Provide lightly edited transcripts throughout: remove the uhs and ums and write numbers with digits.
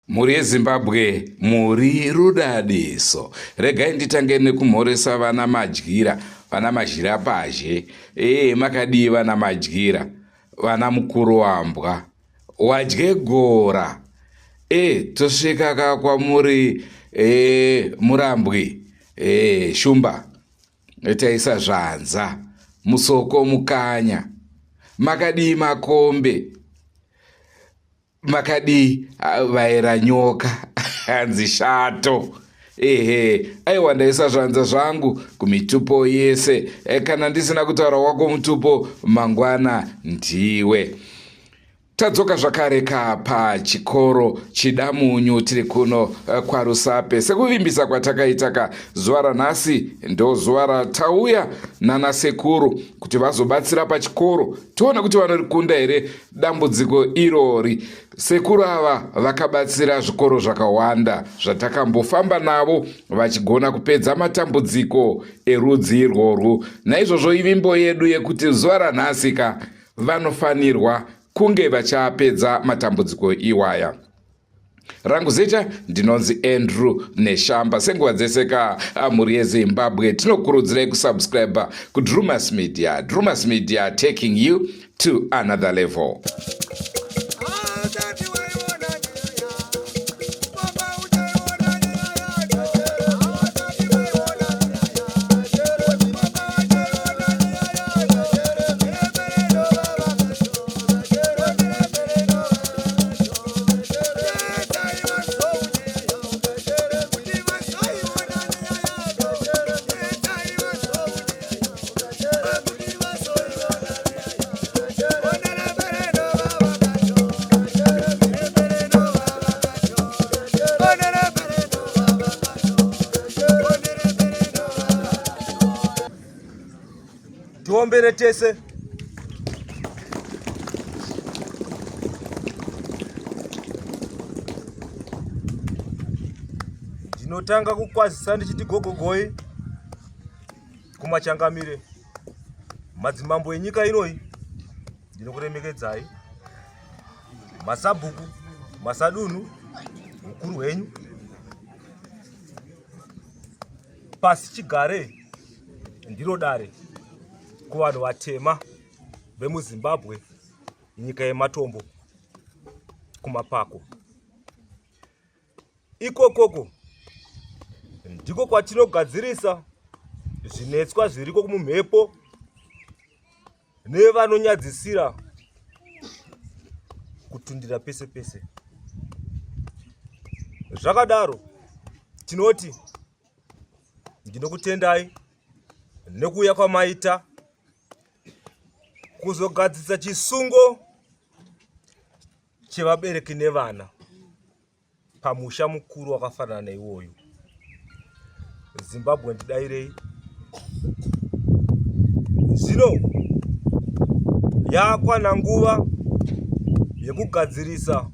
Mhuri yeZimbabwe muri rudadiso. Regai nditange nekumhoresa vana Madyira, vana Mazhira pazhe. Ee makadii vana Madyira, vana mukuru wambwa. Wadye gora. E tosvika ka kwamuri e Murambwi. E Shumba. Taisa zvanza. Musoko Mukanya. Makadii Makombe. Makadii ah, vaera nyoka hanzi shato ehe aiwa ndaisa zvanza zvangu kumitupo yese e, kana ndisina kutaura wako mutupo mangwana ndiwe tadzoka zvakare ka pachikoro chidamunyu tiri kuno eh, kwarusape sekuvimbisa kwatakaita ka zuva ranhasi ndo zuva ratauya nanasekuru kuti vazobatsira pachikoro tione kuti vanorikunda here dambudziko irori. Sekuru ava vakabatsira zvikoro zvakawanda zvatakambofamba navo vachigona kupedza matambudziko erudzi irworwu. Naizvozvo ivimbo yedu yekuti zuva ranhasi ka vanofanirwa kunge vachapedza matambudziko iwaya. Rangu zita ndinonzi Andrew Neshamba. Senguva dzese ka mhuri yeZimbabwe tinokurudzirai kusubscribe kuDrumas Media. Drumas Media taking you to another level. Tiombere tese. Ndinotanga kukwazisa ndichiti gogogoi kumachangamire madzimambo enyika inoyi, ndinokuremekedzai masabhuku, masadunhu, ukuru hwenyu pasi chigare ndiro dare kuvanhu vatema vemuZimbabwe, nyika yematombo kumapako. Ikokoko ndiko kwatinogadzirisa zvinetswa zviriko mumhepo nevanonyadzisira kutundira pese pese. Zvakadaro tinoti ndinokutendai nekuuya kwamaita kuzogadzirisa chisungo chevabereki nevana pamusha mukuru wakafanana neiwoyu. Zimbabwe ndidairei. Zvino yakwana nguva yekugadzirisa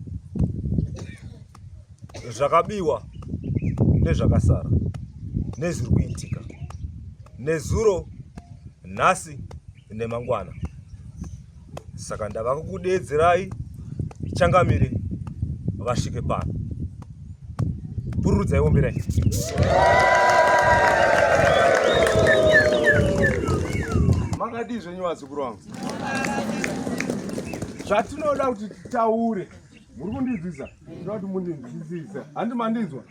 zvakabiwa nezvakasara nezviri kuitika nezuro nhasi nemangwana saka ndava kukudeedzerai changamire vasvike pano pururudzai omberai makadii zvenyu vazukuru vangu zvatinoda kuti titaure muri kundinzwisa ndinoda kuti mundinzwisise handi mandinzwa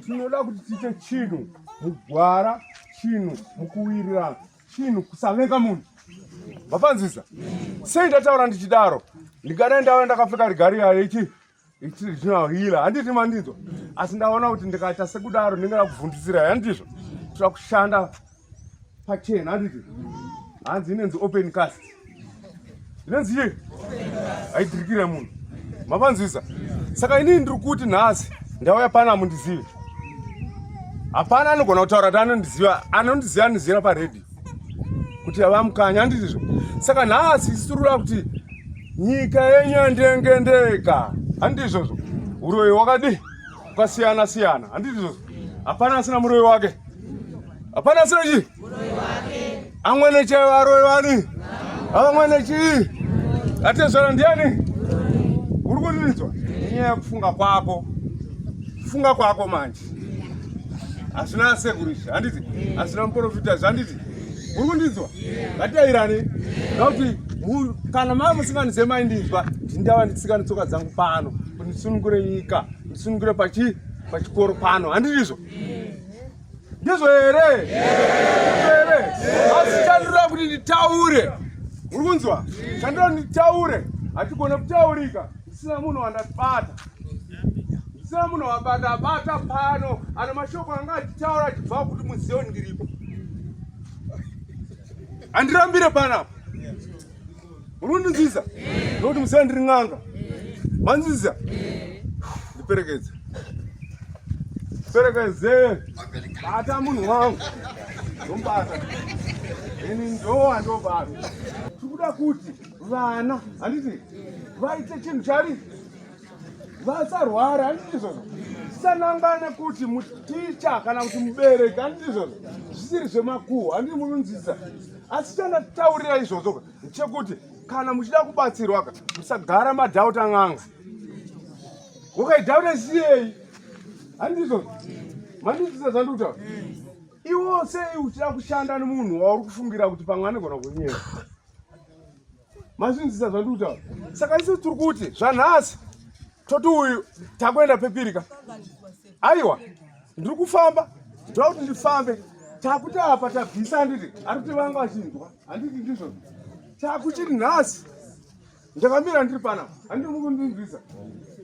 tinoda kuti tiite chinhu mugwara chinhu mukuwirirana chinhu kusavenga munhu vapanzwisa sei ndataura ndichidaro ndingadai ndava ndakapfeka rigariya yechi ichinohila handiti mandinzwa asi ndaona kuti ndikaita sekudaro ndingada kuvhundisira handizvo toda kushanda pachena handiti hanzi inenzi open cast inenzi chii haidhirikire munhu mapanzwisa saka inini ndiri kuti nhasi ndauya pano amundizive hapana anogona kutaura kuti anondiziva anondiziva anondiziva paredhiyo kuti avamukanya handitizvo saka nhasi isu tiri kuda kuti nyika yenyu yandengendeka handizvozvo uroyi wakadii kwasiyana siyana handiti izvozvo hapana asina muroyi wake hapana asina chii amwene chai varoyi vani avamwene chii atezvara ndiani uri kundinzwa inyaya yekufunga kwako. Funga kwako manje. Hazvina sekuru izvi, handiti? Hazvina muprofita izvi, handiti? Muri kundinzwa? Ngatidairane. Nokuti kana mava musingandizive maindinzwa, ndini ndava nditsika netsoka dzangu pano kuti ndisunungure nyika, ndisunungure pachi pachikoro pano, handiti izvo? Ndizvo here? Here? Asi chandinoda kuti nditaure. Muri kunzwa? Chandinoda kuti nditaure. Hatigone kutaurika ndisina munhu wandabata. Ndisina munhu wabata bata pano ana mashoko anga achitaura achibva kuti muzive kuti ndiripo. Handirambire panapa. Muri kundinzwisa? Nokuti muzive ndiri n'anga. Manzwisa? Ndiperekedze. Perekedze. Bata munhu wangu. Ndomubata. Ini ndowa ndobata. Tikuda kuti vana handiti vaite chinhu chari vasarwara handiti izvozvo tisanangane kuti muticha kana kuti mubereki handiti izvozvo zvisiri zvemakuhwa handiti munonzwisisa asi chandataurira izvozvo chekuti kana muchida kubatsirwa ka musagara madhauta n'anga ukaidhauta siyei handiti izvozvo mandinzwisisa zvandiri kutaura iwo sei uchida kushanda nemunhu wauri kufungira kuti pamwe anogona kunyera Mazvinzisa zvandiri kutaura. Saka isu tiri kuti zvanhasi toti uyu takuenda pepirika. Aiwa, ndiri kufamba, ndoda kuti ndifambe. Takuti apa tabvisa handiti, ari kuti vanga vachinzwa, handiti ndizvo. Takuchiri nhasi ndakamira ndiri panapa, handiti muri kundinzwisa.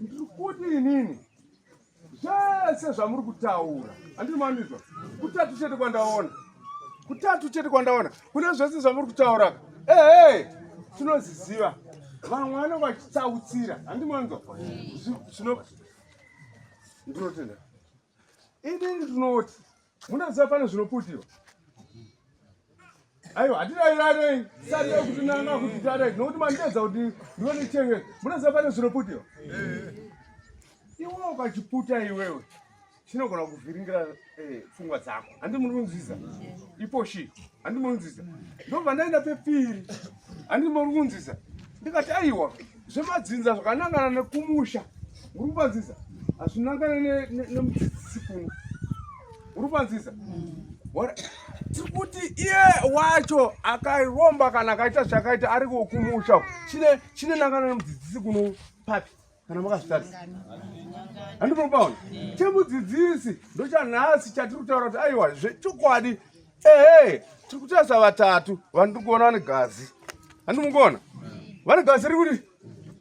Ndiri kuti inini zvese zvamuri kutaura handiri mandizwa kutatu chete kwandaona kutatu chete kwandaona kune zvese zvamuri kutaura ehe tinoziziva vamwe vanenge vachitsautsira handi manzwa zvino ndinotenda inini ndinoti Munoziva pane zvinoputirwa. Aiwa, hatidairanei sati kuti nanga kuti tadai nokuti mandedza kuti ndiwe ndichengete. Munoziva pane zvinoputirwa. Iwe ukachiputa iwewe chinogona kuvhiringira eh, pfungwa dzako. Handi muri kunzwisa? Iposhi. Handi muri kunzwisa? Ndobva ndaenda pepiri. Handi muri kunzwisa? Ndikati aiwa, zvemadzinza zvakanangana nekumusha. Muri kupanzisa? Hazvinangane nemudzidzisi kuno. Uri kupanzisa? Tiri kuti iye wacho akaromba kana akaita zvakaita ari kumusha chine chine nangana nemudzidzisi kuno papi kana makazvitarisa handinopaona chemudzidzisi ndochanhasi chatiri kutaura kuti aiwa zvechokwadi ehe tiri kutarisa vatatu vandiri kuona vane gazi handimukuona vane gazi riri kuti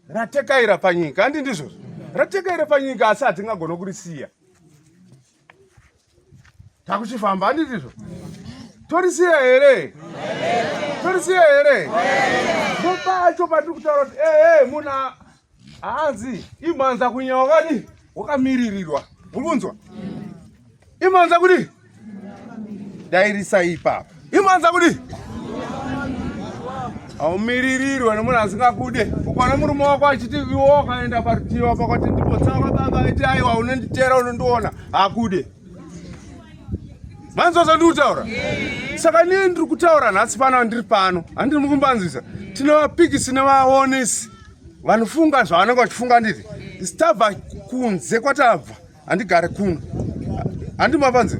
ratekaira panyika handi ndizvozvo ratekaira panyika asi hatingagona kurisiya takuchifamba handiti izvo torisiya here torisiya here ndopacho patiri kutaura kuti ehe munhu haanzi imhanza kunya wakadi wakamiririrwa uri kunzwa imhanza kudi dairisa ipapa imhanza kudi haumiririrwe nemunhu asingakude ukaona murume wako achiti iwe wakaenda parutivi apa kwati ndimbotsauka baba iti aiwa unonditera unondiona hakude manzwa zvandiri kutaura saka nii ndiri kutaura nhasi pano ndiri pano handiri mukumbanzwisa tine vapikisi nevaonesi vanofunga zvavanenge vachifunga nditi tabva kunze kwatabva handigare kuno handimapanze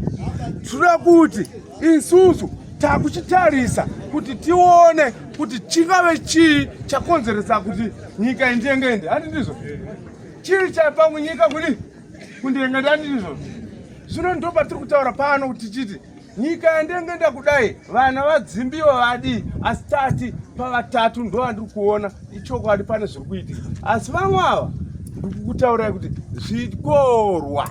tinoda kuti isusu takuchitarisa kuti tione kuti chingave chii chakonzeresa kuti nyika indengende handi ndizvo chii chaipa munyika kuti kundengende handi ndizvo zvino ndo patiri kutaura pano kuti tichiti nyika yandengenda kudai vana vadzimbiwa vadii asi tati pavatatu ndo vandiri kuona ichokwadi pane zviri kuitika asi vamwe ava ndikukutaurai kuti zvikorwa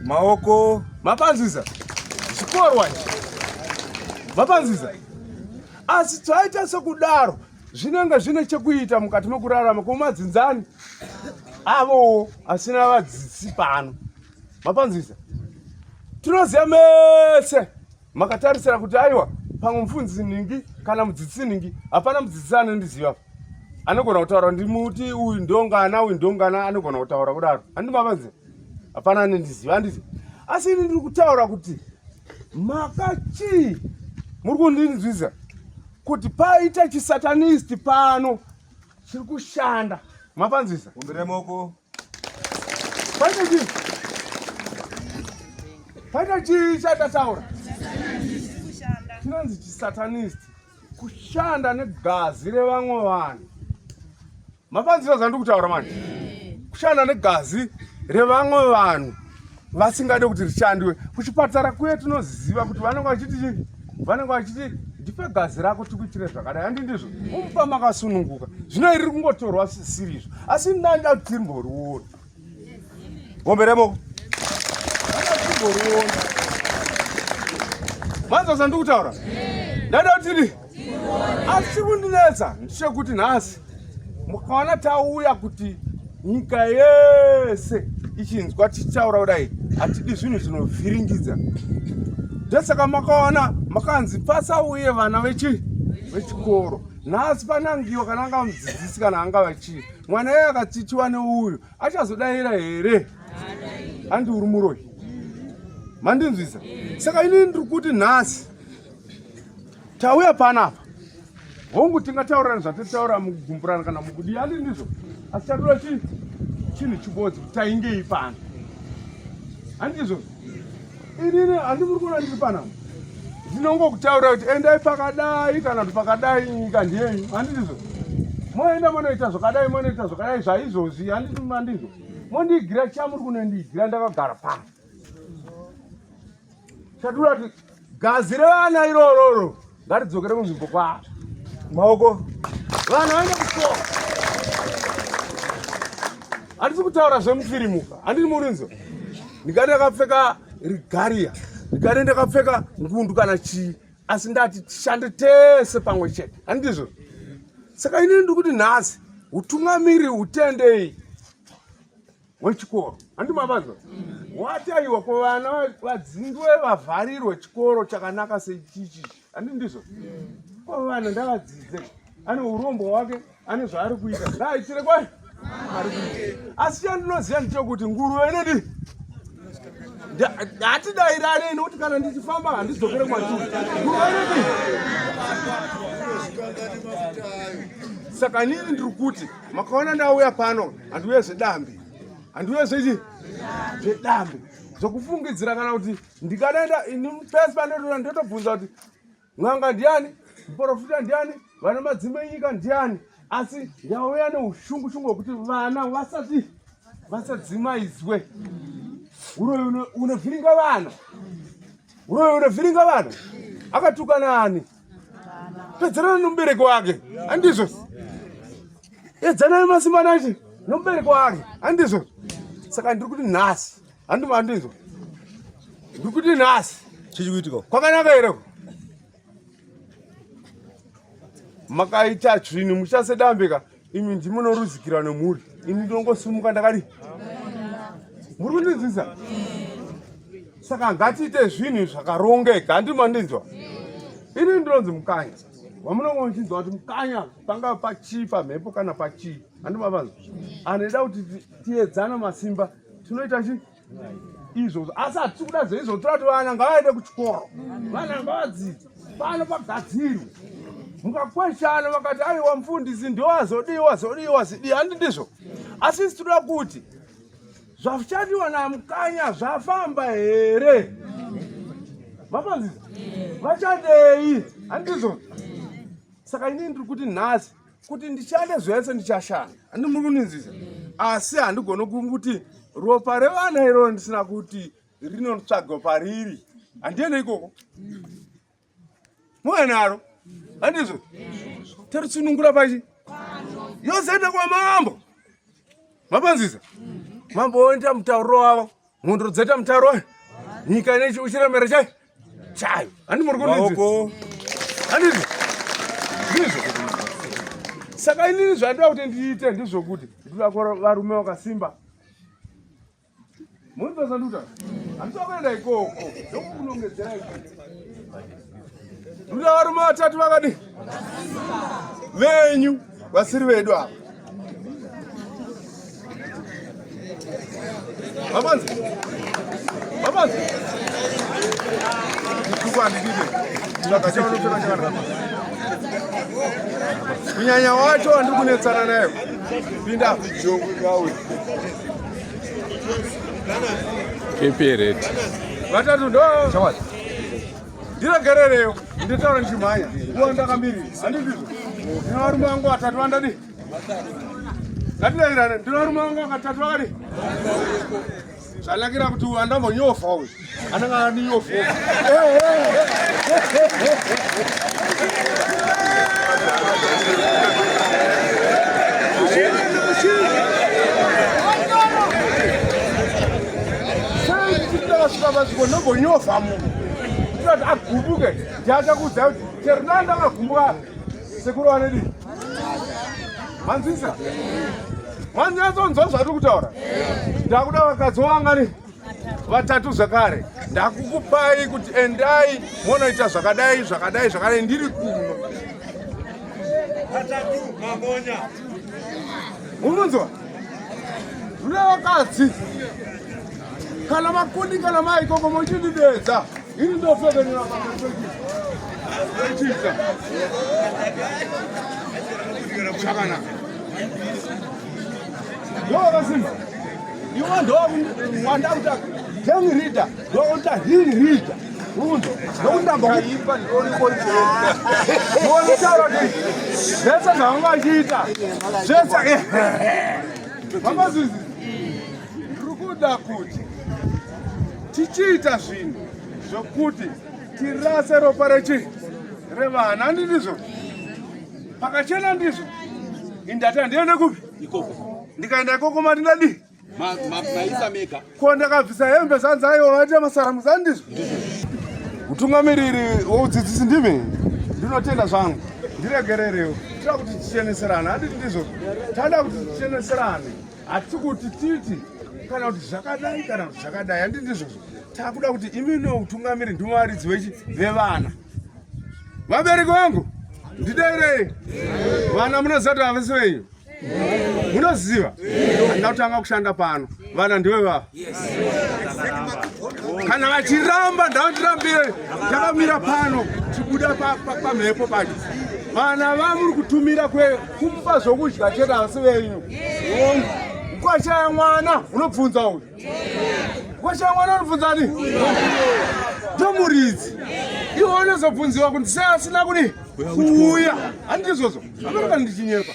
maoko mapanzisa zvikorwa izvi mapanzisa asi zvaita sekudaro zvinenge zvine chekuita mukati mekurarama kwemadzinzani avowo asina vadzidzisi pano mapanzisa tinoziva mese makatarisira kuti aiwa pamwe mufundisi nhingi kana mudzidzisi nhingi hapana mudzidzisi anondiziva anogona kutaura ndimuti uyu ndongana uyu ndongana anogona kutaura kudaro handimavanzi hapana anondiziva handiti asi ini ndiri kutaura kuti makachii muri kundinzwisa kuti paita chisatanist pano chiri kushanda mapanzwisa Kumbira moko. Paita chii? Paita chii chatataura? Chinonzi chisatanist, kushanda negazi revamwe vanhu. Mapanzira zvandiri kutaura manje, kushanda negazi revamwe vanhu vasingade kuti rishandwe. Kuchipatara kuye tinoziva kuti vanenge vachiti chii? Vanenge vachiti ndipe gazi rako tikuitire zvakadai, handi ndizvo? Umupa makasununguka. Zvino iri kungotorwa zvisiri izvo, asi ndanda kuti timboriona. Gombe remo. Timboriona. Manzwa zvandiri kutaura? Ndada kuti tidi asi chiri kundinetsa ndechekuti nhasi mukaona tauya kuti nyika yese ichinzwa tichitaura kudai, hatidi zvinhu zvinovhiringidza. Ndosaka makaona makanzi pasauye vana vechikoro. Nhasi panangiwa kana anga mudzidzisi kana anga vachii, mwana iye akachichiwa neuyu achazodaira here? Handi uri muroyi. Mandinzwisa? Saka inini ndiri kuti nhasi tauya panapa, hongu tingataurirana zvatitaura mukugumburana kana mukudii, handi ndizvo? Asi chatoda chinhu chibodzi kuti taingei pano, handi izvozvo? Inini handi muri kuona ndiri panapa, ndinongokutaurira kuti endai pakadai kana kuti pakadai, nyika ndiyenyu, handi ndizvo? Moenda monoita zvakadai, monoita zvakadai zvaizvozvi, handi mandizvo? Mondiigira chamuri kunondiigira ndakagara pano. Chatoda kuti gazi revana irororo ngaridzokere kunzvimbo kwazvo. Maoko. Vana vaende kuchikoro. Handisi kutaura zvemufirimuka, handini murinzo. Ndingati ndakapfeka rigaria, ndingati ndakapfeka ngundu kana chii, asi ndati tishande tese pamwe chete, handizvo? Saka inini ndiri kuti nhasi utungamiri hutendei wechikoro, handi mavanzwa? Wati aiwa, ko vana vadzingwe vavharirwe chikoro chakanaka sechichi, handi ndizvo? Ko vana ndavadzidze, ane urombo hwake, ane zvaari kuita, ngaaitire kwai ari kuita. Asi chandinoziva ndechekuti nguruve inodi hatidairane, nokuti kana ndichifamba handidzokere kwatiri. Nguruve inodi. Saka nini ndiri kuti makaona ndauya pano, handiuye zvedambe, handiuye zvechi zvedambe zvokufungidzira kana kuti ndikadaenda ini pese pandotoona ndotobvunza kuti n'anga ndiani, muprofita ndiani, vana madzimba enyika ndiani. Asi ndauya neushungu shungu hwekuti vana vasati vasadzimaidzwe. Uroyi unovhiringa vana, uroyi unovhiringa vana. Akatukana ani? Pedzerana nomubereki wake, handizvo? Edzanai masimba nachi nomubereki wake, handizvo? Saka ndiri kuti nhasi, handizvo? Ndiri kuti nhasi Chii kuitika? Kwakanaka here? Makaita zvinhu muchasedambika imi ndimunoruzikira nemhuri, ini ndinongosimuka ndakadi. Muri kundinzwisa? Saka ngatiite zvinhu zvakarongeka, handi mandinzwa? Ini ndinonzi Mukanya, wamunonge muchinzwa kuti Mukanya pangava pachii, pamhepo kana pachii, handi mavanzwa? Anoda kuti tiedzane masimba, tinoita chii izvozvo, asi hatisi kuda zveizvo. Toda kuti vana ngavaende kuchikoro, vana ngavadzidze, pano pagadzirwe. Mukakweshana vakati aiwa mufundisi ndiwazodii wazodii wazidii, handi ndizvo? Asi isi toda kuti zvachadiwa naMukanya zvafamba here? Mapanzisa vachadei, handizvo? Saka inini ndiri kuti nhasi kuti ndishande zvese ndichashanda, handi muri kuninzisa? Asi handigoni kuti ropa revana iroro ndisina kuti rinotsvagwa pariri, handiende ikoko. Muve naro, handizvo? Taritsunungura pachi yozoenda kwamambo. Mapanzisa? Mambo oenda mutauriro wavo, mhondoro dzoita mutauro, nyika ine uchiremera chai chayo, handi muri Maoko. Handizvo? Ndizvo. Saka inini zvandoda kuti ndiite ndizvokuti ndinoda kuva varume vakasimba. Munozanduta, handiswa kuenda ikoko, ndokukunongedzera ikoko. Ndoda varume vatatu vakadi venyu vasiri vedu ava. Mapanzi, mapanzi. Kunyanya wacho wandiri kunetsana naye, pinda. Keep Vatatu ndo ndiregerereyo nditaura ndichimhanya nguva ndakamirira handindizvo ndina varume vangu vatatu vandadi ngatidairane ndina varume vangu vakatatu vakadi zvanakira kuti uyu andambonyofa uyu anenge andinyofa Ndakasvika pasviko ndombonyofa munhu ndinoti agumbuke ndiachakuudza kuti chero ndanga ndakagumbuka sekuru vanedii manzwisa manyatsonzwa zvatiri kutaura ndakuda vakadzi wangani vatatu zvakare ndakukupai kuti endai monoita zvakadai zvakadai zvakadai ndiri kuno unonzwa zvine vakadzi kana makundi kana mai ikoko mochindidedza ini ndofekenera pametochiita zvakanaka ndovakasimba iwo ndowanda kuta gang reader ndokuta hill reader unzo nokundamba kuipa ndionotaura kuti zvese zvavanga vachiita zvese vamazizi ndiri kuda kuti tichiita zvinhu zvokuti tirase ropa rechi revana handindizvo pakachena ndizvo indati handiende kupi ikoko ndikaenda ikoko mati ndadii maisa mega ko ndakabvisa hembe zanzi aiwa vaita masaramusi andizvo mutungamiriri woudzidzisi ndimi ndinotenda zvangu ndiregererewo tira kuti ticheneserane handiti ndizvo tada kuti ticheneserane hatisi kuti titi kana kuti zvakadai kana kuti zvakadai handiti ndizvozvo takuda kuti imi noutungamiri ndimi varidzi vechi vevana vabereki vangu ndidairei vana munoziva kuti havasi venyu munoziva handina kutanga kushanda pano vana ndive vava kana vachiramba ndavandirambire ndakamira pano tibuda pamhepo pacho vana vamuri kutumira kumupa zvokudya chete havasi venyu kwashaya mwana unobvunza uyu Kwasha mwana unobvunza ani? Ndomuridzi. Iwe unozobvunziwa kuti sei asina kudi kuuya. Handiti izvozvo. Amene kana ndichinyepa.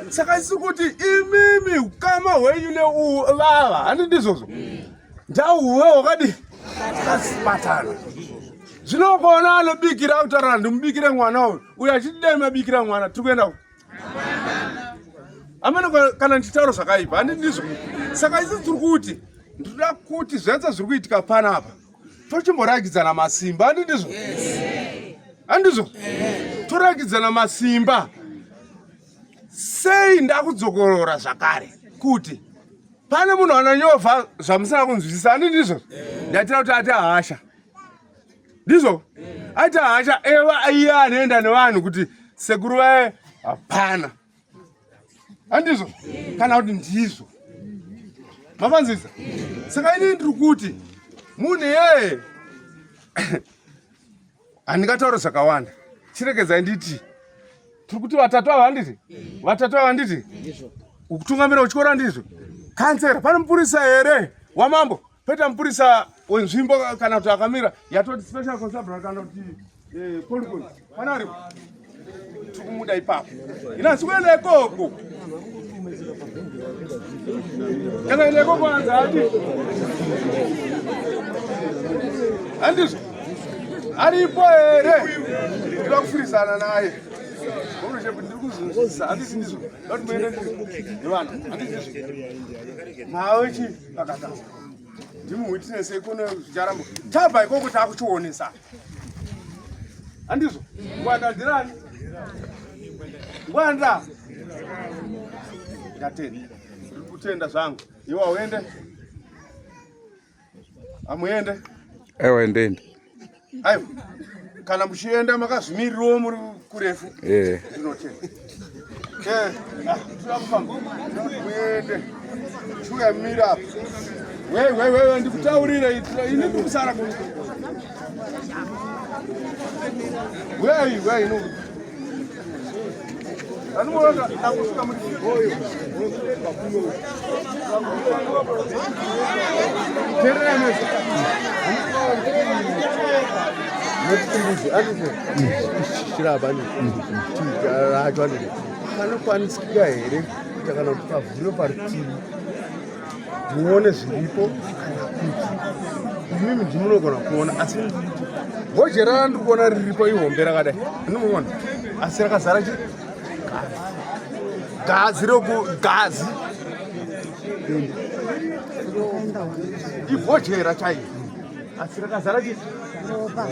Saka isi kuti imimi ukama hwenyu neuvava. Handiti izvozvo. Ndauwe wakadi akabatana. Zvino ukaona anobikira akutaura ndimubikire mwana uyu. Uyu achiti dai mabikira mwana tiri kuenda amene kana ndichitaura zvakaipa handi ndizvo saka isi tiri kuti ndinoda kuti zvese zviri kuitika panapa tochimborakidzana masimba handi ndizvo handizvo torakidzana masimba sei ndakudzokorora zvakare kuti pane munhu anonyovha zvamusina kunzwisisa handi ndizvo ndaitira kuti ati hasha ndizvo aita hasha eva iye anoenda nevanhu kuti sekuru vaye hapana handizvo kana kuti ndizvo mafanzisa saka ini ndiri kuti munhu yeye handingataura zvakawanda chiregedzai nditi tiri kuti vatatu ava handiti vatatu ava handiti ukutungamira kuchikoro handizvo kansera pane mupurisa here wamambo Peta mupurisa wenzvimbo kana kuti akamira yatoti special constabulary kana kuti eh, policon pana aripo tikumuda ipapo ina asi kuenda ikoko ndakaenda ikoko anzi ati handizvo aripo here ndinoda kufirisana naye ndiri kuzvinzwisisa handisi ndizvo ndoti muende nevana handisi ndizvo nawe chii Pakatanga. Ndimi witness ikono zvicharamba. Tabva ikoko takuchionesa. Handizvo? Ngwanda ndirani? Ngwanda. Ndatenda. Ndiri kutenda zvangu. Iwe uende. Amuende. Aiwa endenda. Aiwa. Kana muchienda makazvimirirawo muri kurefu. Eh. Ndinotenda. Eh, ah, tinoda kufamba. Muende. Chiuya mira apa. We we we ndikutaurire ini ndiri kusara kuno. We we ino. Anomuona ndangosvika muri oyo. Teerera mese. Chiraba anditi panokwanisika here kuita kana kuti pavhure parutivi muone zviripo kana kuti imimi ndimunogona kuona, asi gojera randiri kuona riripo ihombe rakadai, andinomuona, asi rakazara chi gazi roku gazi ibhojera chaiyo, asi rakazara chi ropa.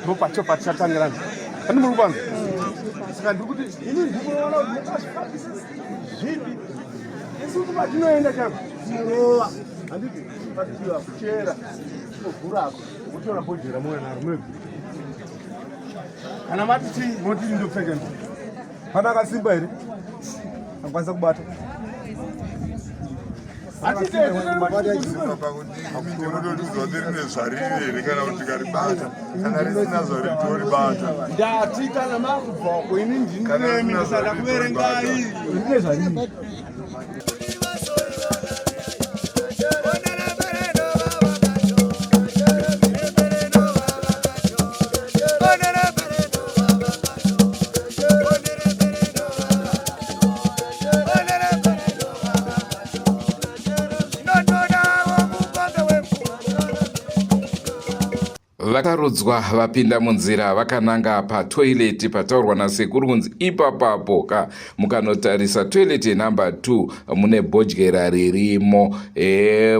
Ndopacho patichatangira, andi muri kupanza. Saka ndiri kuti ini ndikuona kuti mukazvifambisa zvipi. Isusu patinoenda chaiko tinorova, handiti? Patiwa kuchera, tinovhurako, motora bhojera mouya naro mega. Kana mati chii, moti ndopfeke ndo Pana akasimba here akwanisa kubata? Rine zvariri here kana kuti tikaribata? Kana risina zvariri, toribata. Ndati kana makubvako ini Kana ndinemi risina ndisada zvariri, kuverengai. Rine zvariri. Vakarudzwa vapinda munzira vakananga patoilet pataurwa nasekuru kunzi ipapapo ka mukanotarisa toilet yenumber 2 mune bhodyera ririmo,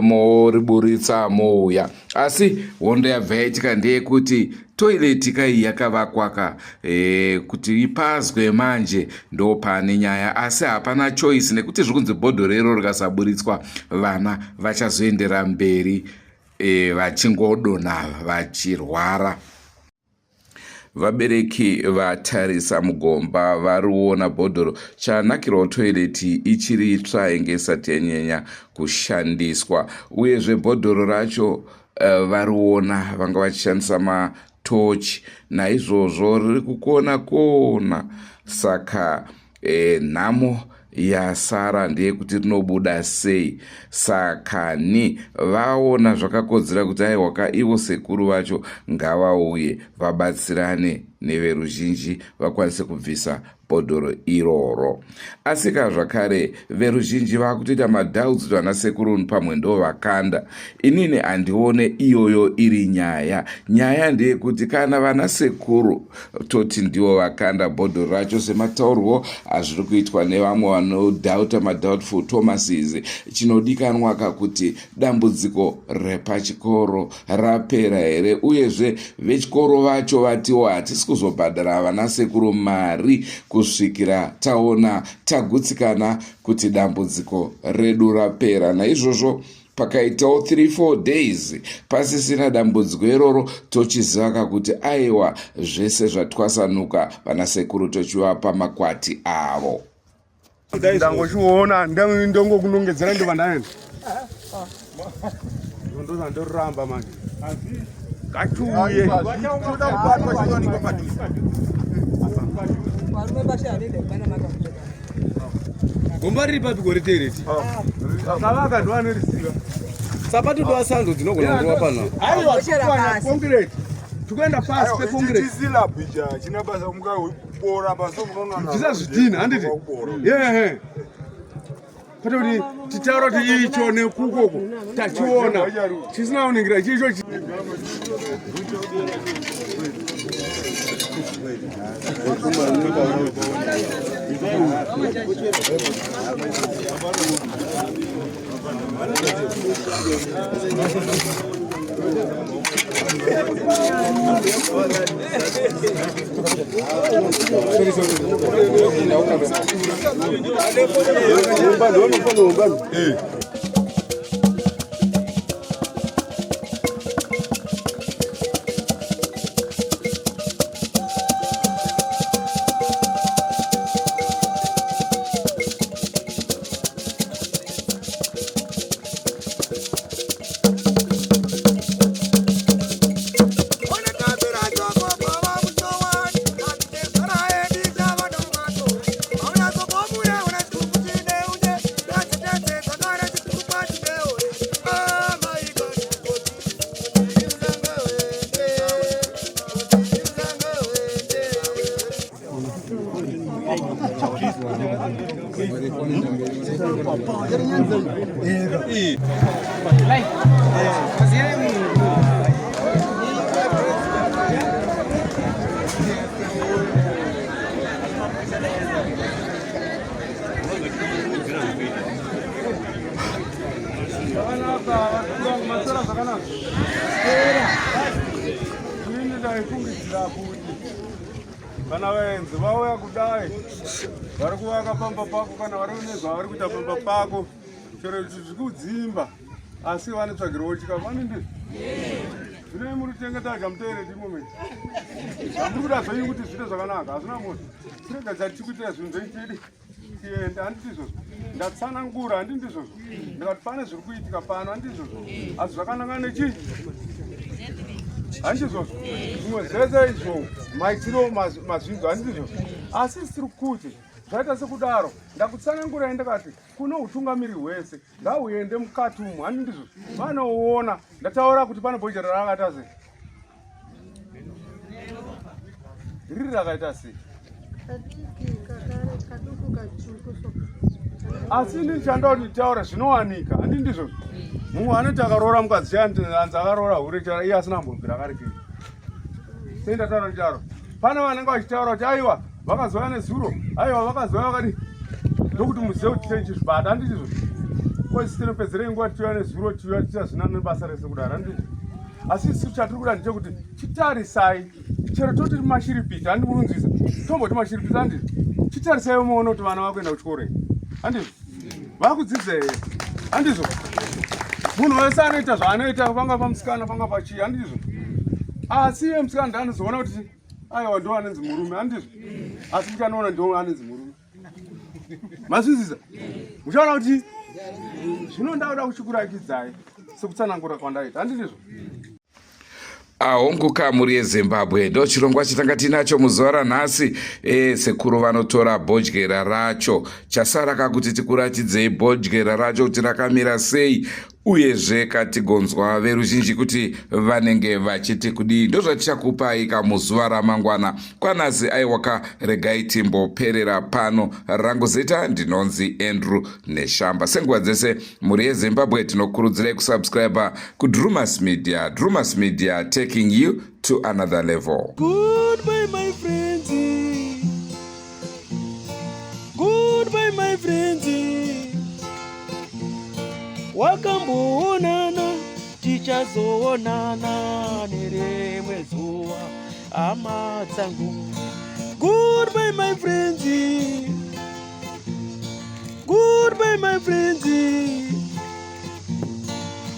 moriburitsa mouya. Asi hondo yabva yaitika ndeyekuti toilet kai yakavakwa ka kuti ipazwe manje, ndo pane nyaya. Asi hapana choice nekuti zviri kunzi bhodhoro iro rikasaburitswa, vana vachazoendera mberi vachingodonha vachirwara. Vabereki vatarisa mugomba, variona bhodhoro. Chanakirawo, toilet ichiri itsva, inge isati yanyanya kushandiswa. Uyezve bhodhoro racho variona vanga vachishandisa matochi, naizvozvo riri kukona kona. Saka nhamo yasara ndeyekuti rinobuda sei. Saka ni vaona zvakakodzera kuti aiwaka, ivo sekuru vacho ngavauye vabatsirane neveruzhinji vakwanise kubvisa bhodhoro iroro. Asi ka zvakare veruzhinji vakutoita madoubts kuti vana sekuru pamwe ndo vakanda. Inini handione iyoyo iri nyaya. Nyaya ndeyekuti kana vana sekuru toti ndivo vakanda bhodhoro racho, semataurwo azviri kuitwa nevamwe vanodoubta, madoubtful Thomases, chinodikanwa kakuti dambudziko repachikoro rapera here? Uyezve vechikoro vacho vatiwo hatisi kuzobhadhara vana sekuru mari kusvikira taona tagutsikana kuti dambudziko redu rapera. Naizvozvo pakaitawo 3-4 days pasisina dambudziko iroro, tochiziva kakuti aiwa, zvese zvatwasanuka, vana sekuru tochivapa makwati avo. Ndangochiona, ndongokunongedzera, ndobva ndaenda, ndozandoramba manje. Ngachiuye. Chinoda kubatwa chinowanikwa padhuze. Varume basha anoenda kubana makakuta. Gomba riri papi gore tereti? Akavaka ndo anoriziva. Sapatodowa sando dzinogona kurova pano. Aiwa. Gochera pasi. Concrete, tikuenda pasi peconcrete. Chislab ichi hachina basa, mukabora pasi munoona. Bvisa zvidhina, handiti? Yehe, kwete kuti titaura kuti icho nekukoko tachiona chisina kuningira chicho. Maswera zvakanaka. Ini ndaifungidzira kuti kana vaenzi vauya kudai vari kuvaka pamba pako kana vari nezvavari kuita pamba pako chero zvikudzimba asi vanotsvagirawo chikafu vanende zvino muri kuchengeta jamutoereti imomo zvamuri kuda zvenyu kuti zviite zvakanaka hazvina mhosva tirega dzatikuitira zvinhu zvenyu tidi tiende handiti izvozvo ndatsanangura handi ndizvozvo ndikati pane zviri kuitika pano handi izvozvo asi zvakananga nechii handi izvozvo zvimwe zvese izvo maitiro mazvinzwa handi ndizvozvo asi siri kuti zvaita sekudaro ndakutsanangurai ndakati kune utungamiri hwese ngahuende mukati umu handi ndizvozvo vanoona ndataura kuti pane bhojera raakaita sei riri rakaita sei asi ini chandoda kuti nditaure zvinowanika handi ndizvo mumwe anoti akaroora mukadzi anzi akaroora hure iye asina mbobvira akarekei sei ndataura ndicharo pane vanenge vachitaura kuti aiwa vakazouya nezuro aiwa vakazouya vakadi ndokuti muzive kuti tei chizvibata handizvo koisi tinopedzerei nguva tichiuya nezuro tichiuya tichiita zvina nebasa rese kudaro handizvo asi isu chatiri kuda ndechekuti chitarisai chero toti mashiripiti handi murunzisa tomboti mashiripiti handizvo chitarisai muone kuti vana vakuenda kuchikoro here handizvo vakudzidza here handizvo munhu wese anoita zvaanoita panga pamusikana panga pachii handizvo asi iye musikana ndaanozoona kuti aiwa ndo anonzi murume handizvo asi muchanoona ndo anonzi murume mazvizisa muchaona kuti zvino ndakuda kuchikurakidzai sekutsanangura kwandaita handizvo Ahongu ka mhuri yeZimbabwe ndochirongwa chatanga tinacho muzuva ranhasi. E, sekuru vanotora bhodyera racho. Chasara kakuti tikuratidzei bhodyera racho kuti rakamira sei uyezve katigonzwa veruzhinji kuti vanenge vachiti kudii. Ndozvatichakupai ka muzuva ramangwana. Kwanhasi aiwa ka regai timboperera pano. Rangu zita ndinonzi Andrew Neshamba. Senguva dzese Mhuri yeZimbabwe tinokurudzirai kusubscriber kuDrumas Media. Drumas Media taking you to another level. Goodbye my friends. Goodbye my friends. Wakamboonana tichazoonana nerimwe zuva hama dzangu. Goodbye my friends. Goodbye my friends.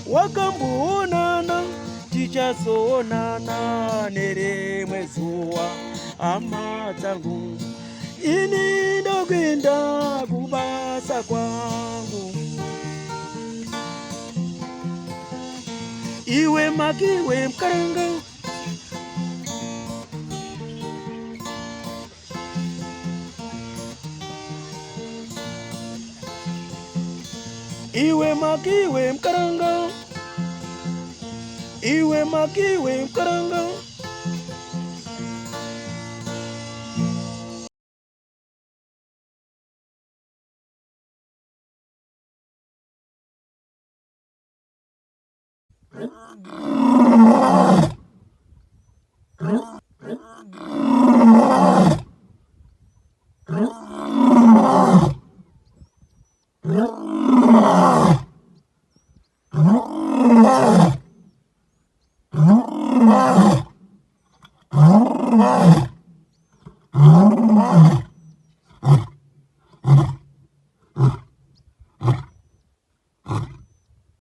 Wakamboonana tichazoonana nerimwe zuva hama dzangu. Ini ndokuenda kubasa kwangu. Iwe makiwe mkaranga Iwe makiwe mkaranga Iwe makiwe mkaranga